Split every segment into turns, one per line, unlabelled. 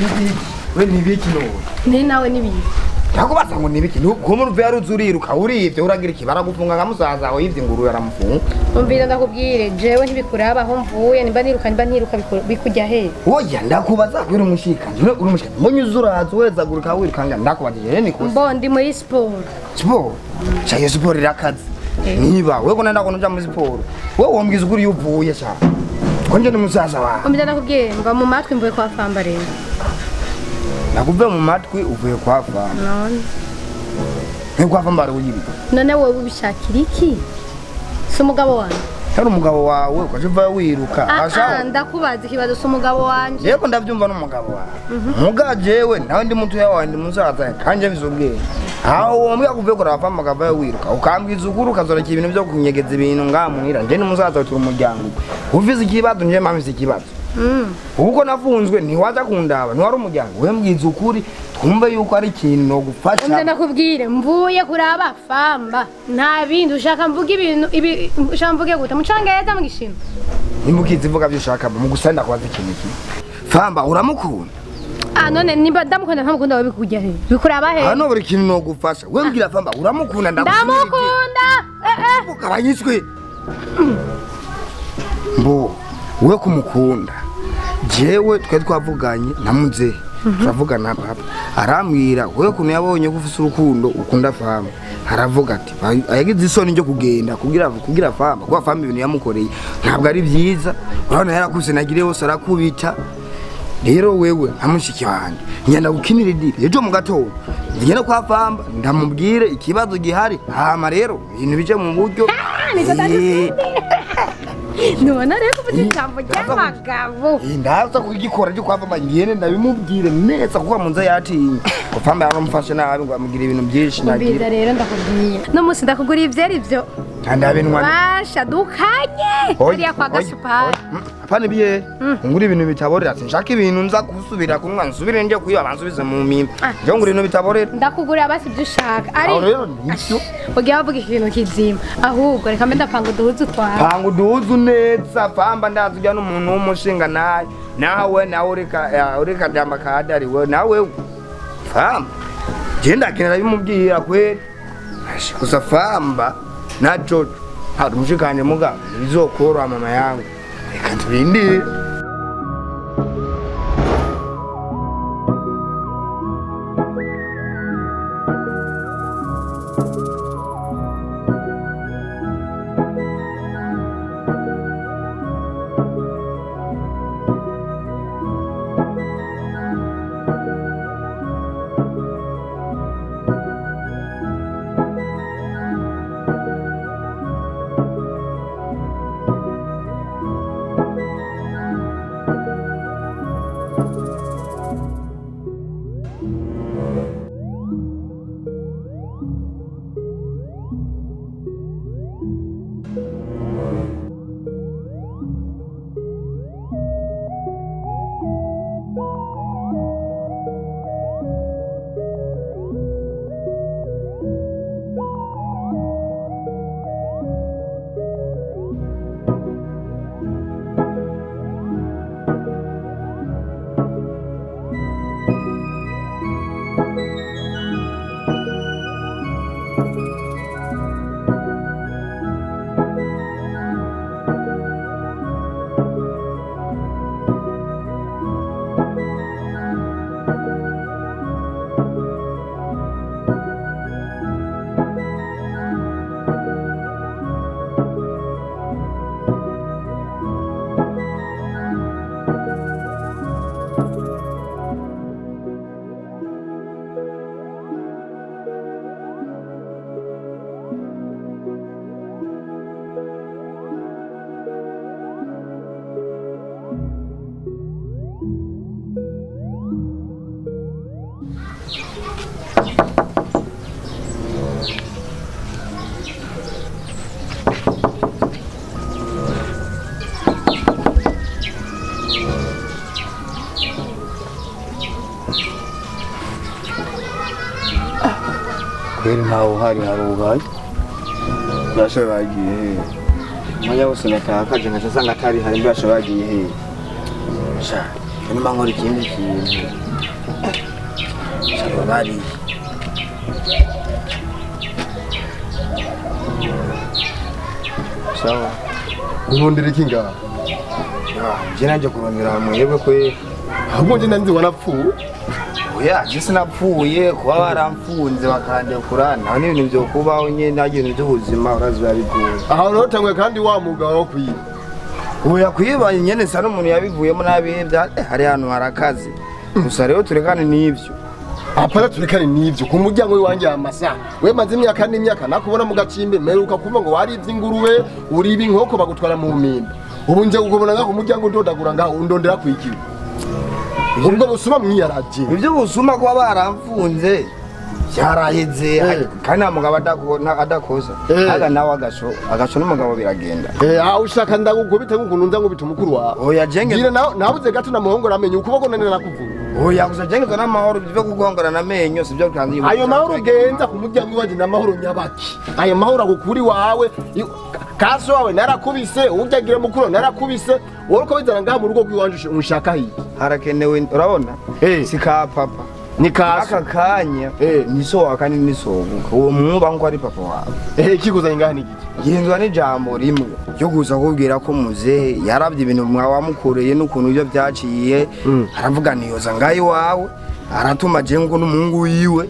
Nibiki we, nibiki none?
Ni nawe nibiki?
Ndakubaza ngo nibiki? Nkumu ruve yaruze uriruka, urivye, uragira iki? Baragufunga nka musaza wawe yivye ingurube, aramufunga.
Umvira ndakubwire, jewe ntibikuraba aho mvuye, nimba niruka, nimba ntiruka, bikujya he?
Oya, ndakubaza kubera umushikanje, uri umushikanje, mbonye uza uraza wezagurika wirukanga, ndakubajije rero nikosa.
Mbo ndi muri siporo.
Siporo shayo, siporo irakaze. Niba wewe ko nenda kuja muri siporo, wewe wombwiza ukuri iyo uvuye sha, ko nje ni musaza wawe.
Umvira ndakubwire, mva mu matwi, mvuye kwa Famba rero.
Nakuve mu matwi, uvuye kwa Famba?
None?
Ni kwa Famba ari uyibi?
None wowe ubishakira iki? Si umugabo wanjye?
Hari umugabo wawe ukaje uva wiruka?
Ah,
Asha.
ah, ndakubaza ikibazo, si umugabo wanje?
Yego, ndavyumva n'umugabo wawe, muga jewe nawe ndi mutoya wawe, ndi musaza kanje mfise ubwenge. Aho wombwira kuvuye kuraba Famba ukavayo wiruka, ukambwiza ukuri, ukazoreka ibintu vyo kunyegeza ibintu ngamuhira. Nje ni musaza wawe, turi umuryango. Ufise ikibazo, nje mama mfise ikibazo. Uko nafunzwe ntiwaza kundaba, ntiwari umuryango. We mbwiza ukuri twumve yuko ari ikintu nogufasha.
Umvira ndakubwire, mvuye kuraba Famba, nta bindi. Ushaka mvuge ibintu ibi, ushaka mvuge gute, mu Congereza, mu Gishinwa?
Nimba ukizi vuga vyo ushaka. Mu gusa ndakubaza ikintu kimwe: Famba uramukunda?
Ah, none nimba ndamukunda, ntamukunda, wowe bikujya he? Bikuraba he?
Hano buri kintu nogufasha, we mbwira Famba uramukunda, ndagusumirije.
Ndamukunda, eh eh.
Ukabanyiswe mbo we kumukunda, jewe twari twavuganye na muzehe, turavugana na papa, arambwira we kuntu yabonye ko ufise urukundo, ukunda Famba. Aravuga ati yagize isoni ryo kugenda kugira Famba, kuba Famba ibintu yamukoreye ntabwo ari byiza. Urabona yarakubise, nagire hose arakubita. Rero wewe nka mushiki wanjye, ngenda gukinira idiri ejo mu gatondo, ngenda kwa Famba ndamubwire ikibazo gihari, hama rero ibintu bije mu buryo.
Nubona rero kuvuga ijambo ry'abagabo.
Ndaza kugikora ryo kwa Famba, ngende ndabimubwire neza, kuko munze yatinye ngo Famba yaramufashe nabi, ngo amubwire ibintu byinshi.
Umvira
Nagira
rero ndakubwiye, no munsi ndakuguriye ivyeri ivyo.
ndabinwa.
Basha dukanye hariya kwa Gasupari.
Apana ibiye, ngura ibintu bitaborera. Sinshaka ibintu nza gusubira kunywa, nsubire nje kuyiba, bansubize mu mimba.
Ah.
Nje ngura ibintu bitaborera.
Ndakugurira basi ibyo ushaka.
Aho rero nibyo.
Ugiye wavuga ikintu kizima, ahubwo reka mbe ndapanga uduhuzu twawe.
Panga uduhuzu neza. Famba ndazi ujya n'umuntu w'umushinga nawe, nawe ureka jamba kadari we nawe Famba je ndakenera bimubwira kweri. Ashi, gusa Famba na Jojo hari umushikanje, muga bizokoroha mama yangu, reka turindire. Kweri ntawe uhari, harugaye. Mbasha bagiye hehe? Umwanya wose natakaje nkaca nsanga atari hari. Mbasha bagiye hehe? Sha, nimba nkora ikindi kintu. Bari sawa.
Urondera iki ngaha?
Je naje kurondera mwebwe kwe.
Ahubwo nje nanzi warapfuye.
Oya, je sinapfuye, kuba baramfunze bakandekura naho ni ibintu vyo kubaho nyene, nta bintu by'ubuzima urazi biba bigoye.
Aha urotanguye kandi wa mugabo wo kwiba.
Oya, kwiba nyene sa n'umuntu yabivuyemo nabi bya hari hantu harakaze. Gusa rero turekane n'ivyo.
Apana, turekane n'ivyo ku muryango w'iwanjye amasaha. We maze imyaka n'imyaka nakubona mu gacimbi, mperuka kumva ngo warivye ingurube, uriba inkoko bagutwara mu mpimba. Ubu nje kukubona ngaho ku muryango ndodagura ngaho, undondera kwikiwe. Ubwo busuma mwiyaraje.
Ibyo busuma kuba baramfunze byaraheze kandi nta mugabo adakoza. Aga nawe agasho agasho n'umugabo biragenda.
Aho ushaka ndagukubita nk'ukuntu nza nkubita umukuru wawe.
Oya jenge.
Ngira nawe nabuze gato namuhongora amenyo ukuboko nane nakuvura.
Oya, gusa jenge n'amahoro bive kugongorana amenyo sibyo kandi.
Ayo mahoro ugenza ku muryango iwaje n'amahoro nyabaki. Ayo mahoro agukuri wawe kaso wawe narakubise, uryagira mukuru narakubise, wowe uko bizana ngaha mu rugo rw'iwanje unshaka hiye.
Harakenewe urabona? Si ka papa.
Ni kaso.
Aka kanya ni so wa kandi ni sobuka. Uwo mwuba nko ari papa wawe.
Ikikuzanye ngaha ni giki?
Genzwa n'ijambo rimwe ryo kuza kubwira ko muzehe yarabye ibintu mwawamukoreye n'ukuntu ibyo byaciye, aravuga niyoza ngaho iwawe, aratuma je ngo n'umuhungu wiwe.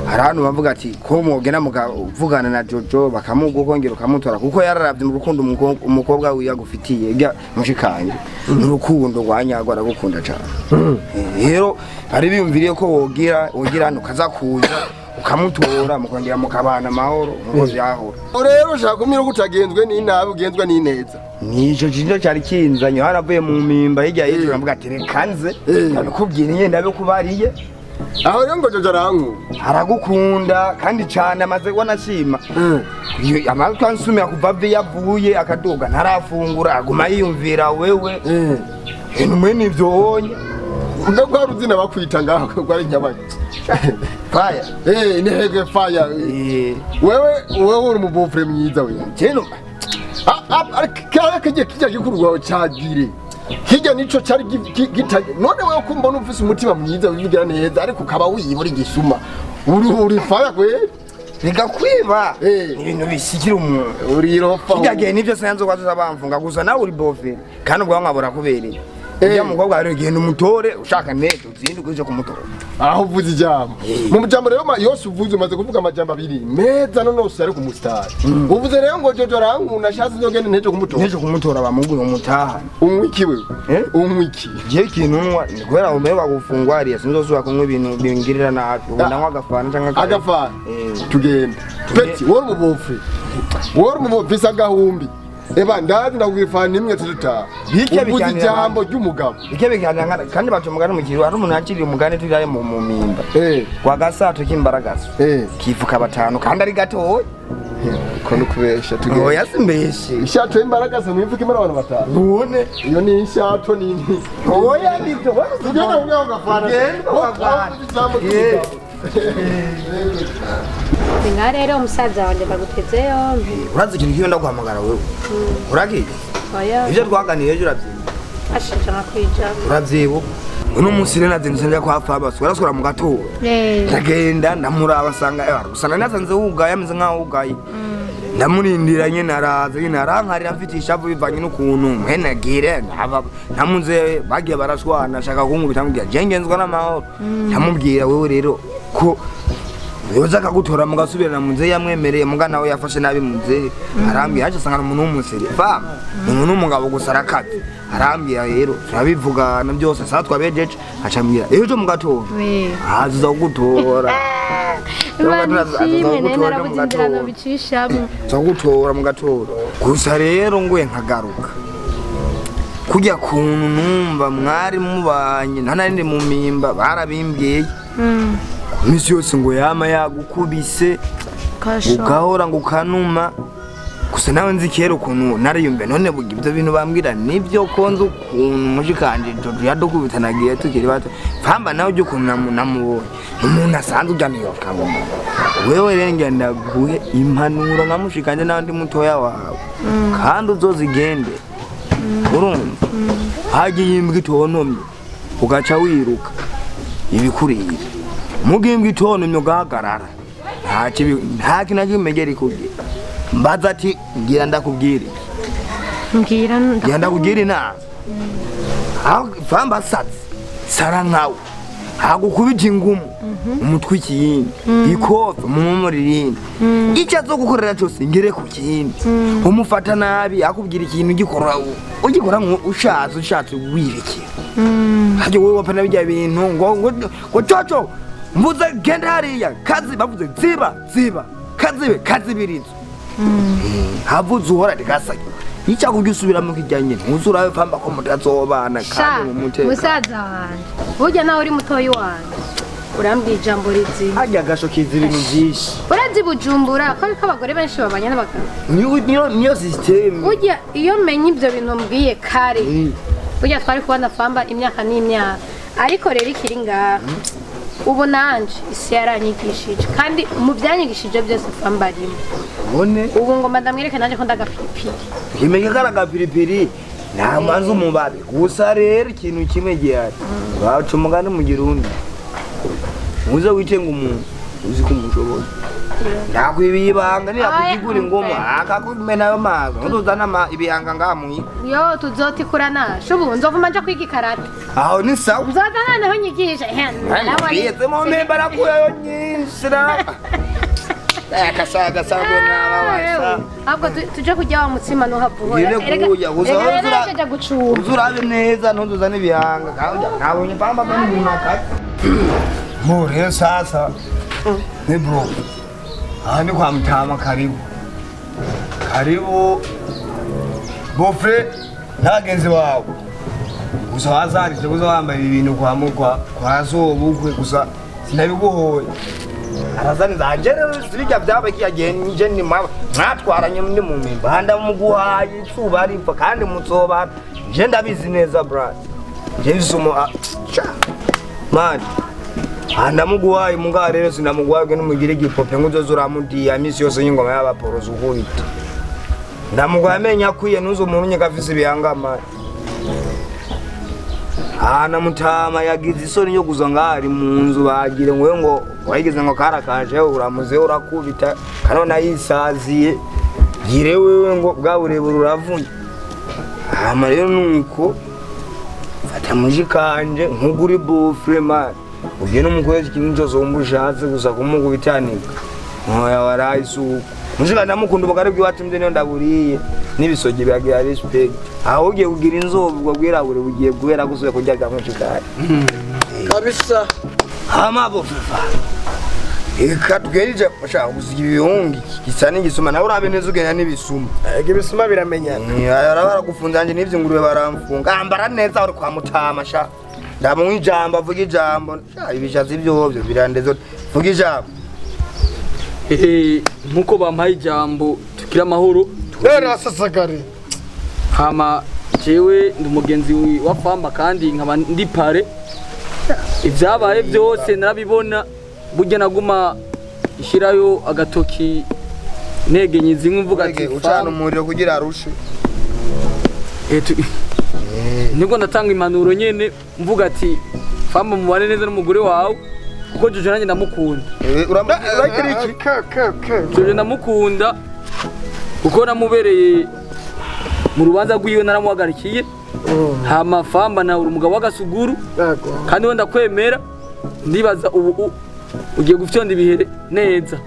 Hari ahantu bavuga ati ko mwogenda mukavugana na Jojo bakamuguha ukongera ukamutora, kuko yararavye mu rukundo umukobwa wiwe agufitiye mushikanje n'urukundo rwa nyarwo aragukunda cane. Rero ari biyumviriye ko wogira wogira hano ukaza kuza ukamutora mukongera mukabana amahoro nkuko vyahora.
Rero ushaka kumira ko utagenzwe n'inabi ugenzwe n'ineza.
Nico cinjo cari kinzanye haravuye mu mpimba hirya y'ejo ndavuga ati reka nze ndabikubwira nyene ndabikubariye.
Aho rero ngo Jojo arankunda.
Aragukunda kandi cane, amaze wanashima. Amaze ansumira kuva ave yavuye akaduga ntarafungura aguma yiyumvira wewe. Ibintu mwene ivyo wonye.
Mbe kwa ruzina bakwita ngaho ko ari nyabaki.
Fire.
Ni hege fire. Wewe uri umubofre mwiza we.
Jeno.
Kaya kijya kijya gikuru wawe cagire. Kijya nico cari gitaye. None wewe kumbona ufise umutima mwiza wivugira neza ariko ukaba wiyibura igisuma. Uri fire kwe.
Reka kwiba. Ibintu bishikira umuntu.
Uri rofa.
Kijya gihe nivyo sanzo kwazo bamfunga gusa nawe uri bofre. Kandi ubwo nkabura kubereye. Ujya mukobwa rero genda umutore ushaka nete uzinduke uje kumutora.
Aho uvuze ijambo. Mu jambo rero yose uvuze umaze kuvuga amajambo abiri meza none yose ari ku mustari. Uvuze rero ngo Jojo arankunda ashatse nzogende ntejo kumutora.
Ntejo kumutora bamuguye umutaha.
Unywa wewe? Unywa iki?
Je ikintu unywa ni kubera umeruka gufungwa hariya sinzosubira kunywa ibintu bingirira nabi. Ubu ndanywa agafana canke
agafana. Tugende. Peti wowe umubofre. Wowe umubofre agahumbi. Eba ndazi ndakubwira ifana imwe tudutaha. Uvuze ijambo ry'umugabo.
Bike biganira kandi baca umugani mu kirundi, hari umuntu yakiriye umugani turi mu mpimba. Kwa gasato k'imbaragaso. Kivuka batanu kandi ari gatoya.
Ko nukubesha tugende.
Oya simbeshe.
Ishato y'imbaragaso mwivuka imara abantu batanu.
None
iyo ni ishato nini.
Oya nibyo.
Tugende umwe gafana.
Tugende gafana.
Nga rero umusaza wanje baguteze yombi.
Urazi ikintu kiyo ndaguhamagara wewe. Urakizi?
Oya.
Ivyo twaganiriye ejo uravyibuka?
Ashije nakwijana.
Uravyibuka? Uno munsi rero nazindutse nja kwa Fabas, warasura mu gatondo. Ndagenda ndamuraba nsanga gusa nasanze wugaye ameze nkaho wugaye. Ndamurindira nyene araza nyene arankarira mfite ishavu bivanye n'ukuntu mwenagire namuze bagiye barashwana ashaka kunkubita mubwira je ngenzwa n'amahoro. Ndamubwira wewe rero ko yoza akagutora mugasubirana muzehe yamwemereye muga nawe yafashe nabi muzehe arambwira aje asanga umuntu w'umuseri fam umuntu w'umugabo gusa arakaze arambwira rero turabivugana byose saa twabejeje acambwira ejo mu gatondo aza kugutora gutora mu gatondo gusa rero nguye nkagaruka kujya kuntu numva mwari mubanye nta mu mimba barabimbwiye imisi yose ngo yama yagukubise ugahora ngo ukanuma gusa nawe nzi kera ukuntu nariyumve none ibyo bintu bambwira nibyo ko nzi ukuntu mushikanje Jojo yadukubitanagiye tukiri bato pamba nawe ujya ukuntu namubonye umuntu asanzwe ujya niyoka ngo wewe rero ngira ndaguhe impanuro nka mushikanje nawe ndi mutoya wawe kandi uzozigende urumva hagiye imbwa itontomye ugaca wiruka Ibikurira mugimbwa itontomye ugahagarara, nta kibi, nta kintu na kimwe megera ikugira. Mbaza ati ngira ndakubwira iki?
Mbwira.
Ngira ndakubwira inama. Aho famba sazi sara nkawe hagukubita ingumu umutwe ikiyindi, ikofe mumumura irindi, icyo azogukorera cyose ngere ku kindi. Umufata nabi, akubwira ikintu ugikora, ugikora ushatse ushatse wirekera. Harya wowe wapfa na bijya bintu ngo coco mvuze genda hariya kazi, bavuze ziba ziba, kazibe kazibirizo, havuze uhora rikasake icyakubye usubiramo kijyanye ntuzurabe famba ko mutazobana
Sha,
kandi mu mutekano.
Musaza wanje, burya nawe uri mutoyi wanje, urambwira ijambo rizima.
Harya agasho kiza ibintu byinshi.
Urazi Bujumbura ko ariko abagore benshi babanye n'abagabo.
Niyo system.
Burya iyo menye ibyo bintu mbwiye kare, burya twari kubona famba imyaka n'imyaka. Ariko rero ikiri ngaha ubu, nanje isi yaranyigishije, kandi mu byanyigishije byose famba arimo.
None
Ubu ngoma ndamwereke nanjye ko ndagapiripiri.
Kimenya kari agapiripiri nta manza umubabi gusa. Rero ikintu kimwe gihari, baca umugani mu Girundi: muze wicenga umuntu uzi ko umushoboye, ndakwibiye ibanga niyakugigura ingoma akakumena ayo mazi, ntuzana ibihanga ngaha muhira.
Yo, tuzotikurana shubu, nzovuma nja kwiga ikarate.
Aho ni sawa.
Nzoza noneho nyigishe.
Biyetse mu mpemba nakuyeyo nyinshi na akasaga sangwe n'abawasa.
Ahubwo tuje kurya wa mutsima nuhavuhora.
Ngire kuya gusa
Reka gucuma.
Uzurabe neza ntuzuzane ibihanga kandi nabonye pamba kandi umuntu akata mo. Rero sasa ni bro, aha ni kwa mutama. Karibu, karibu bofre n'abagenzi bawe. Gusa wazarije gusa wambaye ibintu kwa mukwa kwa sobukwe, gusa sinabiguhoye arazaniza anje. Rero sibijya byabaye kiya gihe nje ni mama mwatwaranye ndi mu mpimba ndamuguhaye icuba ripfa kandi mutsoba. Nje ndabizi neza bra, nje bisumo man ndamuguhaye muga. Rero sinamuguhaye ngo numugire igipope ngo uzoze uramudiya misi yose y'ingoma y'abaporoso ukubita. Ndamuguhaye amenyo akwiye, ntuze umuntu nyeka afise ibihangamani. Ana mutama yagize isoni yo kuza ngari mu nzu, bagire ngo ngo wayigize ngo karakaje uramuze urakubita kanona yisaziye gire wewe ngo bwa burebure uravunye. Hama rero nuko fata muji kanje nkuguri bufre man, ugiye n'umukwezi ikintu cyose wumva ushatse gusa kumukubitanika nkoya warayisuku mushika. Ndamukunda ubugari bw'iwacu mbe niyo ndaburiye n'ibisogi biragira respect. Aho ugiye kugira inzobe ubwo bwirabure bugiye guhera gusuye kurya bwa mushikari.
Kabisa.
Hama bofefa eka tugerije bashaka gusiga ibihungi gisa n'igisuma, nawe urabe neza ugenda n'ibisuma.
Ega ibisuma biramenyana.
Ara baragufunza nje n'ivyo ngurube baramfunga. Ambara neza uri kwa mutama sha. Ndamuha ijambo, avuga ijambo sha. Ibishatsi vyovyo birandeze, vuga ijambo.
Ehe, nkuko bampaye ijambo, tukira amahoro.
Rero asasagare.
Hama jewe ndi umugenzi wa famba kandi nkaba ndi pare. Ibyabaye byose narabibona. Burya naguma ishyirayo agatoki negenye zimwe mvuga ati
ucana
"Famba."
umuriro kugira arushe.
Nibwo ndatanga impanuro nyene mvuga ati famba mubane neza n'umugore wawe, kuko Jojo nanjye ndamukunda.
Uragira iki?
Ke ke ke.
Jojo ndamukunda kuko namubereye mu rubanza rwiwe, naramuhagarikiye. Hama famba nawe uri umugabo w'agasuguru.
Yego.
Kandi wenda kwemera, ndibaza ubu ugiye gufyonda ibihere neza.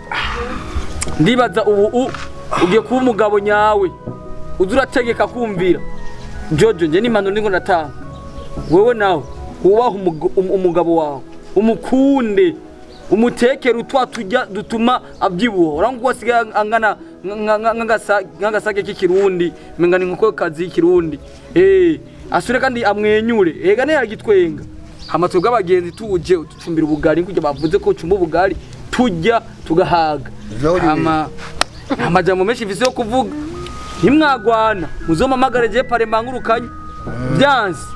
Ndibaza ubu ugiye kuba umugabo nyawe uza urategeka kumvira Jojo. Njye n'impanuro ndiko ndatanga, wewe nawe wubahe umugabo wawe, umukunde, umutekere utwa turya dutuma abyibuha. Urabona ko asigaye angana nk'agasake k'ikirundi, menga ni inkokokazi y'ikirundi. Asure kandi amwenyure, ega ne yagitwenga. Hama twebwe abagenzi tuje ducumbira ubugari kugira bavuze ko ucumba ubugari tujya tugahaga.
Jolly.
Hama amajambo menshi mfise yo kuvuga, ntimwagwana muzomamagare je pare mbangurukanye byanse,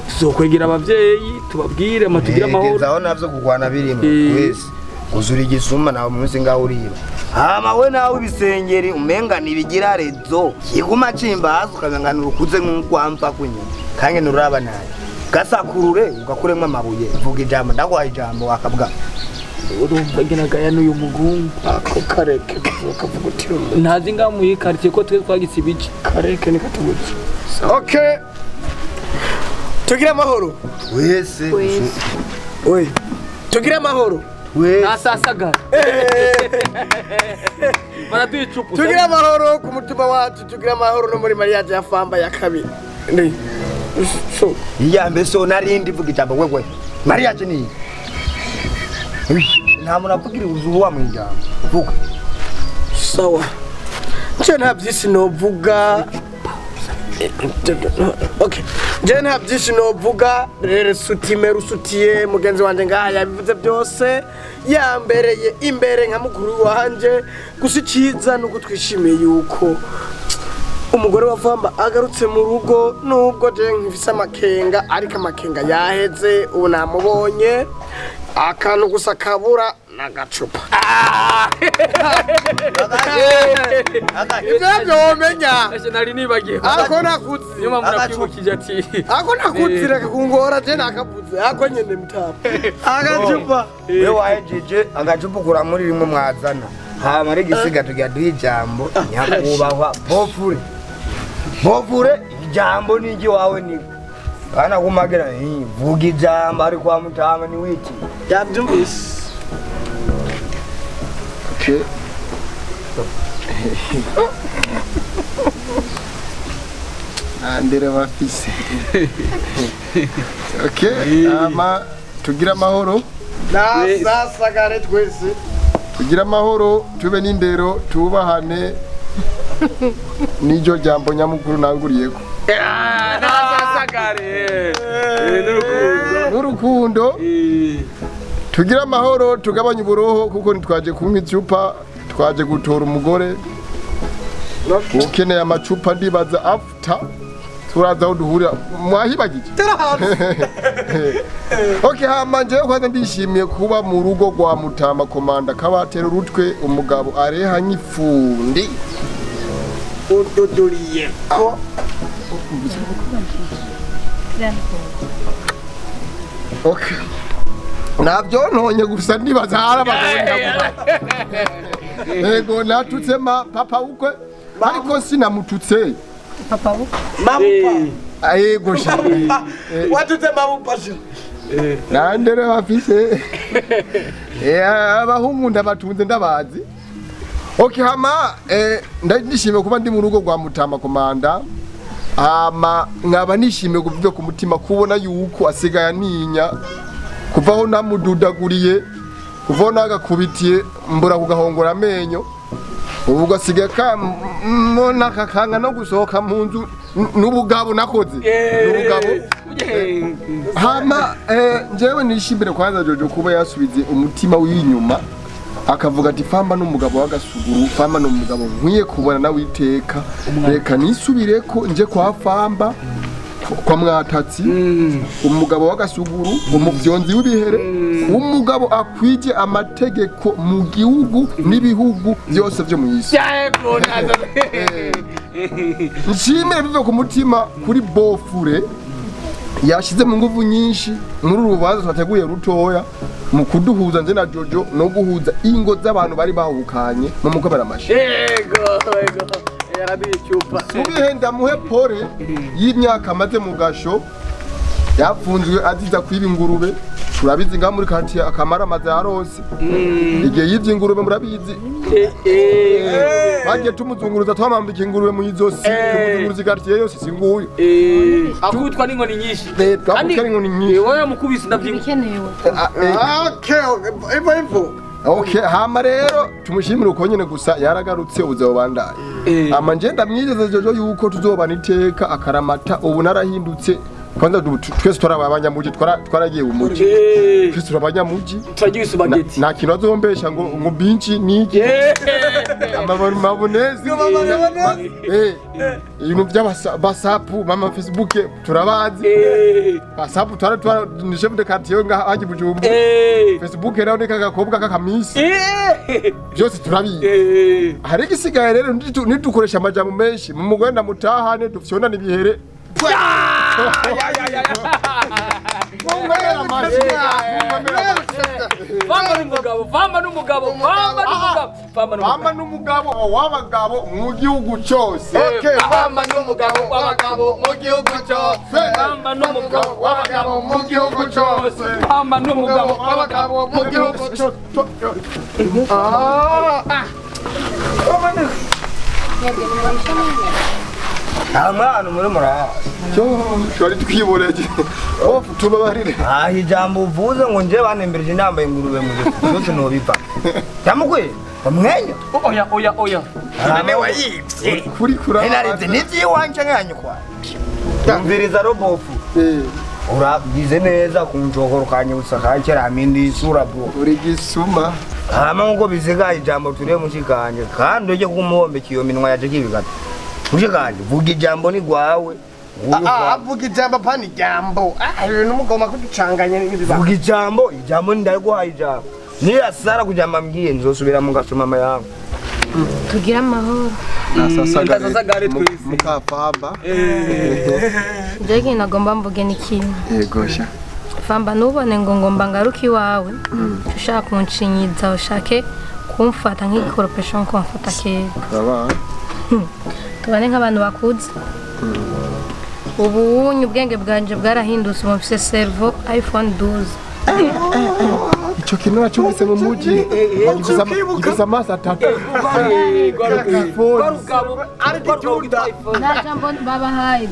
tuzokwegera abavyeyi tubabwire ama tugire amahoro.
Aho navyo kugwana birimo. Wese kuzura igisuma nawe munsi ngaho uriba. Hama we nawe ibisengeri umenga nibigira rezo kiguma cimba hasi ukamenga nurukuze nk'ukwamfa kunyuma kandi nuraba nabi. Gasakurure ugakuremo amabuye. Vuga ijambo, ndaguhaye ijambo akabwa.
Urumva ngenagaya n'uyu mugungu.
Ako kareke kavuga uti
Ntazi ngaho muri quartier ko twe twagitse ibice.
Kareke ni katubutse. Okay, tugire amahoro.
Wese.
Oye, tugire amahoro.
Wese.
Nasasagara. Baraduha icupa.
Tugire amahoro ku mutima wacu, tugire amahoro no muri mariage ya Famba ya kabiri. Ndi so
Iya mbese so narindi vuga ijambo wewe. Mariage ni. Nta muntu avugira uzuwa mu ijambo. Vuga.
Sawa, nje nta byinshi novuga. Okay, nje nta byinshi novuga rero. Sutime rusutiye mugenzi wanje ngaha yabivuze byose, yambereye imbere nka mukuru wanje. Gusa iciza nuko twishimiye yuko umugore wa Famba agarutse mu rugo, nubwo je nkifise amakenga, ariko amakenga yaheze ubu namubonye. Akantu gusa kabura n'agacupa. Ibyo nabyo womenya.
Ese nari nibagiye.
Ako nakuzi.
Niyo mpamvu nakwibukije ati.
Ako nakuzi, reka kungora, je nakavuze ako nyene mutama agacupa.
We wahejeje agacupa ukura muri rimwe mwazana. Hama ari gisiga tugira duhe ijambo nyakubahwa bofure. Bofure, ijambo ni iwawe ni. Kana kumagira vuga ijambo ari kwa mutama ni wiki.
Yabyumvise.
Okay. Nandere bafise. Okay, ama tugira amahoro,
Nasasagare twese.
Tugira amahoro, tube n'indero, tubahane. Niryo jambo nyamukuru nanguriyeko.
Nasasagare. N'urukundo.
N'urukundo, tugira amahoro, tugabanye uburoho kuko ntitwaje kunywa icupa, twaje gutora umugore. Ukeneye amacupa ndibaza after turaza aho duhurira mwahibagije. Okay, hama njewe kwanza ndishimiye kuba mu rugo rwa Mutama Komanda kabatera urutwe, umugabo areha nk'ifundi.
Ududuriye ko.
Okay. Nabyo ntonye gusa ndibaza hari abagabo ndavuga. Ego natutse ma papa ukwe ariko sinamututse.
Papa bu.
Mabupa.
Ego sha.
Watutse mabupa sha.
Nandere bafise. Abahungu ndabatunze ndabazi. Okay, hama ndishimiye kuba ndi mu rugo rwa Mutama Komanda. Hama nkaba nishimiye kuvuga ku mutima kubona yuko asigaye aninya kuvaho namududaguriye, kuvaho nagakubitiye mbura kugahongora amenyo, ubu gasigaye kamona kakanga no gusohoka mu nzu n'ubugabo nakoze n'ubugabo. Hama njyewe nishimire kwanza Jojo kuba yasubize umutima w'inyuma akavuga ati Famba n'umugabo w'agasuguru, Famba n'umugabo nkwiye kubona nawe iteka, reka nisubireko nje kwa Famba kwa Mwatatsi, umugabo w'agasuguru, umuvyonzi w'ibihere, umugabo akwije amategeko mu gihugu n'ibihugu byose vyo mu isi.
Yego naza.
Nshimire bive ku mutima kuri bofure yashize mu nguvu nyinshi muri uru rubanza twateguye rutoya mu kuduhuza nje na Jojo no guhuza ingo z'abantu bari bahukanye mu mukomera amashi.
Yego yego. Yaraduha icupa.
Mubihe ndamuhe pole y'imyaka amaze mu gasho, yafunzwe aziza kwiba ingurube. Turabizi ngaha muri quartier akamara amaze yarose igihe yivye ingurube, murabizi. Bagiye tumuzunguruza, twamambika ingurube mu izosi, tumuzunguruza ikartier yose singuyu.
Akubitwa n'inkoni nyinshi.
Twakubitwa n'inkoni nyinshi.
Wowe mukubise ndavyibuka.
Ibikenewe.
Okay, ivo ivo.
Okay, hama rero tumushimire uko nyene gusa yaragarutse ubuzima bubandaye. Hama nje ndamwizeza Jojo yuko tuzobana iteka akaramata. Ubu narahindutse kwanza, twese twarabaye abanyamuji, twaragiye umuji, twese turi abanyamuji.
Turagiye isupageti.
Nta kintu azombesha ngo binci niki amabonezi, ibintu by'abasapu mama Facebook turabazi. Basapu twara twara ni chef de quartier ngaha haji Bujumbura. Facebook rero ni kagakobwa kakamisi, byose turabizi. Hari igisigaye rero nitukoresha amajambo menshi mu mugwenda mutahane dufyonana ibihere. Munkomere amashyi. Munkomere amashyi.
Famba n'umugabo, famba n'umugabo, famba n'umugabo, famba n'umugabo.
Famba n'umugabo w'abagabo mu gihugu cyose.
Okay, famba n'umugabo w'abagabo mu gihugu cyose.
Famba n'umugabo
w'abagabo mu gihugu cyose.
Famba n'umugabo
w'abagabo mu gihugu cyose. Nta mwana muri muraha.
Twari twiboreye. Ofu tubabarire.
Ah, ijambo uvuze ngo nje banembereje ndambaye ingurube mu gifu byose nobiva. Cyamukwe umwenya.
Oya, oya, oya.
None wayibye.
Kuri kura.
Inaritse nivyiwanje nkanyukwa. Umviriza robofu. Uragize neza kunjokoro kanyibutsa kakera mindi isura bro.
Uri gisuma.
Hama nkuko bizigaye ijambo turiye mushikanje kandi ujye kumuhombe kiyo minwa yaje kibigata. Mushikanje vuga ijambo ni gwawe.
Avuga ijambo pani ijambo. Ibintu mugomba kuducanganya n'ibiba.
Vuga ijambo, ijambo ndaguhaye ijambo. Niyasara kujamba mbwiye nzosubira mu gasuma mama yangu.
Tugira amahoro.
Ndasasagare twese.
Mukafamba.
Jewe ikintu nagomba mvuge ni kimwe.
Yego sha.
Famba nubone ngo ngomba ngaruke iwawe. Ushaka kunshinyiza ushake kumfata nk'igikoropesho nko mfata kera.
Baba.
Tubane nk'abantu bakuze. Ubu unye ubwenge bwanje bwarahindutse ubu mfise cerveau iPhone 12.
Ico kintu nacyumvise mu muji. Gifise amaso atatu.
Ariko
Nta jambo babahaye.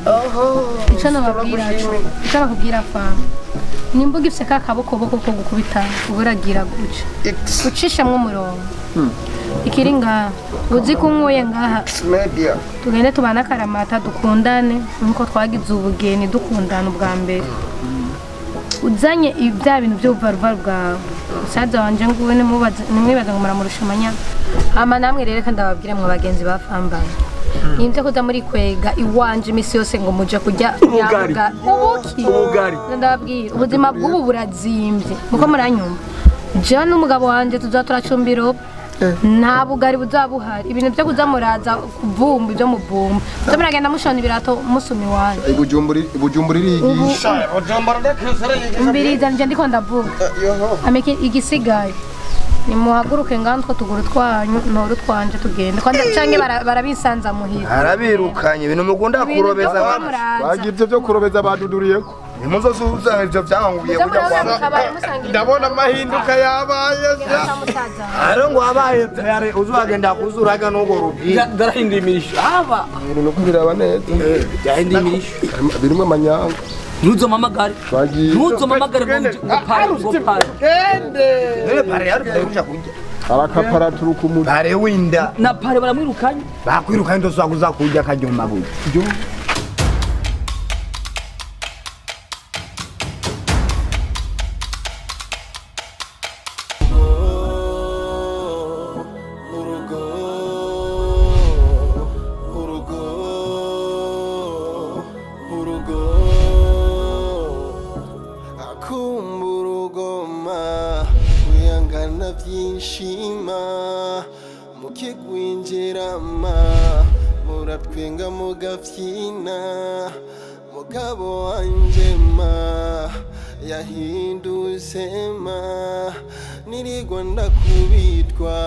Ico nababwira ico nakubwira Famba. Nimba ugifise ka kabokoboko ko gukubita uburagira guca. Ucishamwo umurongo. Ikiri ngaha uzi ko unkuye ngaha
Media.
tugende tubane akaramata dukundane nkuko twagize ubugeni dukundana ubwa mbere. Uzanye ibya bintu by'ubuvaruvaru bwawe musaza wanje nguwe nimwibaza ngo muramurusha amanyama. Hama namwe rero reka ndababwire mwe bagenzi ba Fambana. Nimvye kuza muri kwega iwanje imisi yose ngo muje kurya
Ubugari.
Ubuki.
Ubugari.
Ndababwira ubuzima bw'ubu burazimbye muko muranyumva. Jewe n'umugabo wanje tuza turacumbira nta bugari buzaba buhari ibintu byo kuza muraza kuvumba ibyo muvumba muze muragenda mushona ibirato musuma iwanyu.
Ibujumbura irigisha.
Bujumbura ndakesera yigisha.
Mbiriza nje ndiko ndavuga. Ameke igisigaye nimuhaguruke ngaho two tuguru twanyu ntoru twanje tugende kwanza canke barabisanza muhira.
Arabirukanye ibintu mukunda kurobeza abantu.
Bagira ivyo byo kurobeza baduduriyeko.
Nimuzosuza ivyo byanguye kujya kwa.
Ndabona amahinduka yabaye.
Aro ngo abaye tayari uzagenda kuzuraga nugo rubi.
Ndarahinduye imirisho. Aba.
Ibintu nuko biraba neza.
Yahinduye imirisho.
Birimo amanyanga.
Ntuzomamagare.
Bagiye.
Ntuzomamagare ngo pare ngo pare.
Gende.
None pare yari kuja kurya.
Arakaparatura umutwe.
Pare winda.
Na pare baramwirukanye.
Bakwirukanye ndozakuza kurya kajyuma buye.
Akumburugoma wihangana byinshima mukigwinjirama muratwenga mugafyina mugabo wanje ma yahindutse ma nirigwa ndakubitwa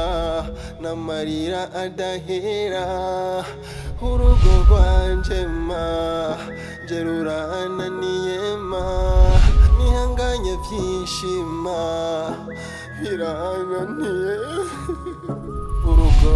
n'amarira adahera urugo rwanje ma nje rurananiye ma nihanganye byinshima birananiye urugo.